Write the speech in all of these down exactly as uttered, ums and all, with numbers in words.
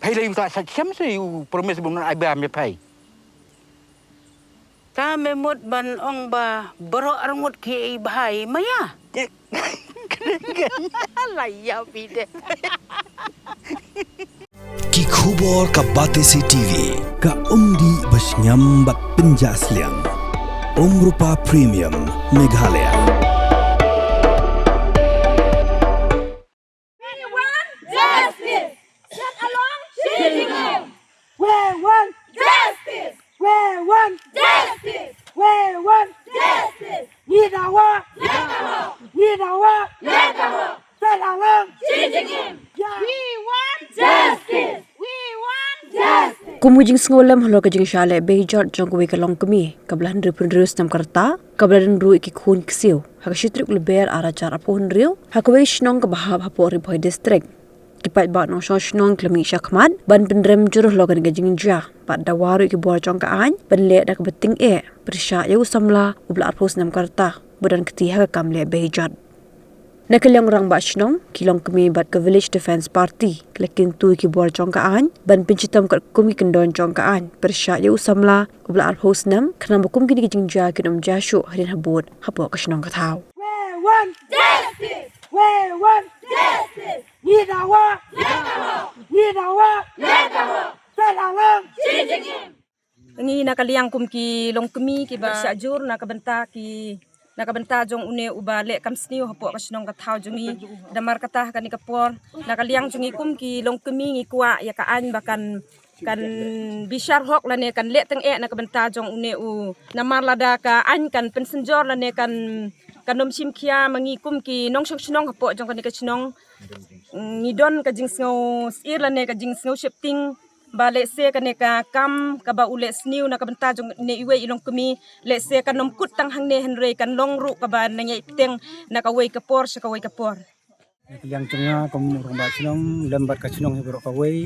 Phai lei u ta sa chem se u promise bun ai ba me phai. Ta me mut ban ong ba baroh arngut ki ei bhai maya. La ya bide. Ki khubor ka Batesi T V, ka umdih ba sngewbha bad pynjah sliang. Umrupa Premium Meghalaya. We want justice. Sing along, Xi Jinping. We want justice. We want justice. We want justice. Ngi dawa. Ngi dawa. Sing along, Xi Jinping. We want justice. We want justice. Kum ka jingsngewlem halor ka jingshah leh beijot jong kawei ka longkmie, kaba la hynriewphew hynriew snem ka rta, kaba la don ruh ïa ki khun ksiew. Ha ka shi tarik u Lber arhajar arphew hynriew, ha kawei ka shnong kaba hap hapoh Ri Bhoi District, ki paidbah nongshong shnong ki la mih shakhmat ban pynrem jur halor kane ka jingjia bad dawa ruh ïa ki bor jong ka aiñ ban leh da kaba tyngeh pyrshah ïa u samla uba la arphew snem ka rta ba don kti ha ka kam leh beijot. Na ka liang u rangbah shnong, ki longkmie bad ka Village Defence Party ki la kyntu ïa ki bor jong ka aiñ ban pynshitom katkum ki kyndon jong ka aiñ pyrshah ïa u samla uba la arphew snem, khnang ba kum kine ki jingjia kin ym jia shuh hadien habud hapoh ka shnong ka thaw. We want justice. We want justice. Ngi dawa. Ngi dawa. Sing along, Xi Jinping. Ngi na ka liang kum ki longkmie kiba shah jur na ka bynta ki, na ka bynta jong une uba leh kam sniew hapoh ka shnong ka thaw jong ngi. Namar kata ha kane ka por, na ka liang jong ngi kum ki longkmie ngi kwah ïa ka aiñ ba kan, kan bishar hok lane kan leh tyngeh na ka bynta jong une u. Namar lada ka aiñ kan pynsynjor lane kan, kan ym shim khia, ma ngi kum ki nongshong shnong hapoh jong kane ka shnong, ngi don ka jingsngew syier lane ka jingsngew sheptieng ba lehse kane ka kam kaba u leh sniew na ka bynta jong ne iwei i longkmie, lehse kan ym kut tang hangne hynrei kan long ruh kaba nang ïai bteng na kawei ka por sha kawei ka por. Na ka liang jong nga kum u rangbah shnong lem bad ka shnong hi baroh kawei,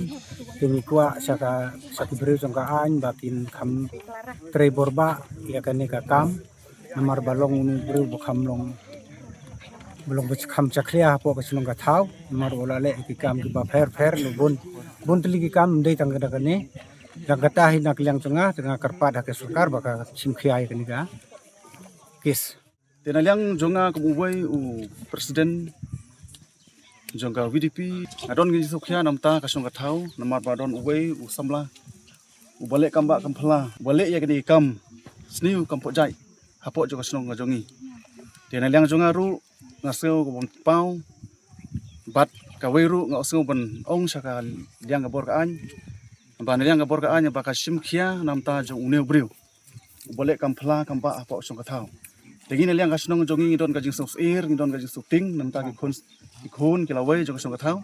te ngi kwah sha ka, sha ki briew jong ka aiñ ba kin kham trei bor ba ïa kane ka kam. Namar ba long une u briew ba kham long, ba long ba kham jakhlia hapoh ka shnong ka thaw. Namar u la leh ki kam kiba pher pher, bun, bun tylli ki kam, ym dei tang ka da kane. Dang kata hi na ka liang jong nga, te nga kyrpad ha ka sorkar ba ka shim khia ïa kane ka case. Te na liang jong nga kum uwei u president jong ka V D P, nga don ka jingsngewkhia namar ka shnong ka thaw, namar ba don uwei u samla uba leh kam bah kam phylla, uba leh ïa kane ka kam sniew kam pynjah hapoh jong ka shnong ka jong ngi. Te na liang jong nga ruh nga sngew ka bym paw, bad kawei ruh nga sngew ban ong sha ka liang ka bor ka aiñ, ba na liang ka bor ka aiñ ba ka shim khia namar jong une u briew uba leh kam phylla kam bah hapoh shnong ka thaw. Te ngi na liang ka shnong jong ngi ngi don ka jingsngewsyier, ngi don ka jingsngewtieng namar ki khun, ki khun ki lawei jong ka shnong ka thaw.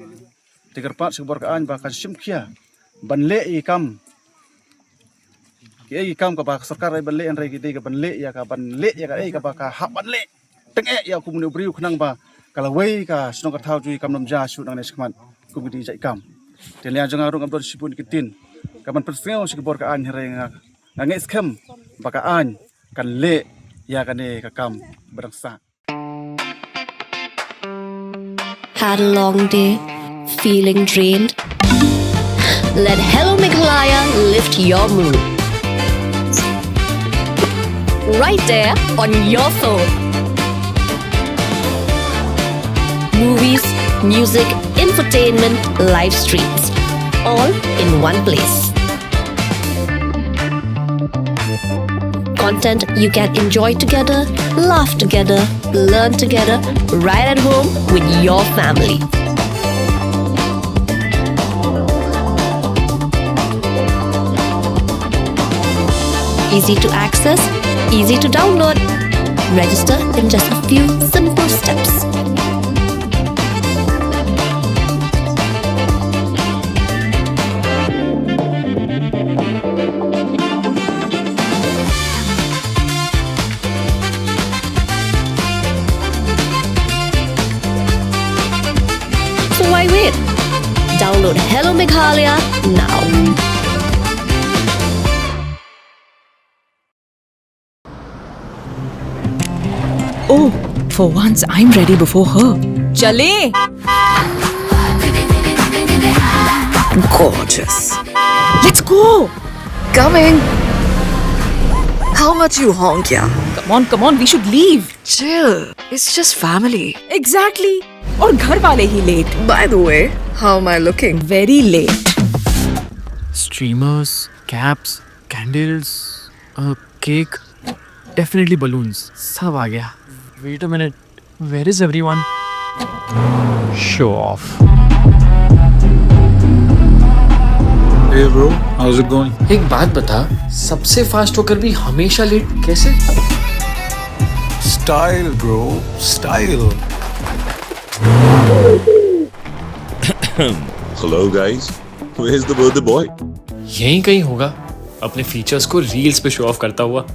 Te kyrpad sha ka bor ka aiñ ba ka shim khia ban leh ïa ki kam, kiei ki kam kaba ka sorkar ai ban leh, hynrei ki dei ka ban leh ïa ka, ban leh ïa kaei kaba ka hap ban leh tyngeh ïa kum une u briew khnang ba ka lawei ka shnong ka thaw jong ngi kam nym jia shuh nangne shakhmat kum kine ki jait kam. Te na liang jong nga ruh ngam don shibun ki ktien ka ban pynsngew sha ki bor ka aiñ, hynrei nga, nga ngeit skhem ba ka aiñ kan leh ïa kane ka kam ba dang sah. Had a long day? Feeling drained? Let Hello Meghalaya lift your mood. Right there on your phone. Movies, music, entertainment, live streams, all in one place. Content you can enjoy together, laugh together, learn together, right at home with your family. Easy to access, easy to download. Register in just a few simple steps. So why wait? Download Hello Meghalaya now. Oh, for once I'm ready before her. Chale! Gorgeous. Let's go. Coming. How much you honk, yeah? Come on, come on, we should leave. Chill. It's just family. Exactly. और घर वाले ही late. By the way, how am I looking? Very late. Streamers, caps, candles, a cake, definitely balloons. सब आ गया. Wait a minute. Where is everyone? Show off. Hey bro, how's it going? एक बात बता, सबसे फास्ट होकर भी हमेशा लेट कैसे? Style bro, style. Hello guys, where's the birthday boy? यहीं कहीं होगा, अपने फीचर्स को रील्स पे शो ऑफ करता हुआ.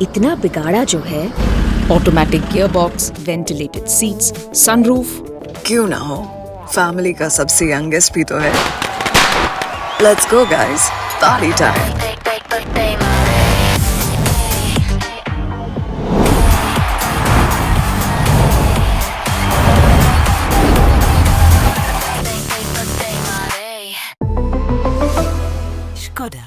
इतना बिगाड़ा जो है. Automatic gearbox, ventilated seats, sunroof. क्यों ना हो, फैमिली का सबसे यंगेस्ट भी तो है. Let's go guys, party time. Skoda.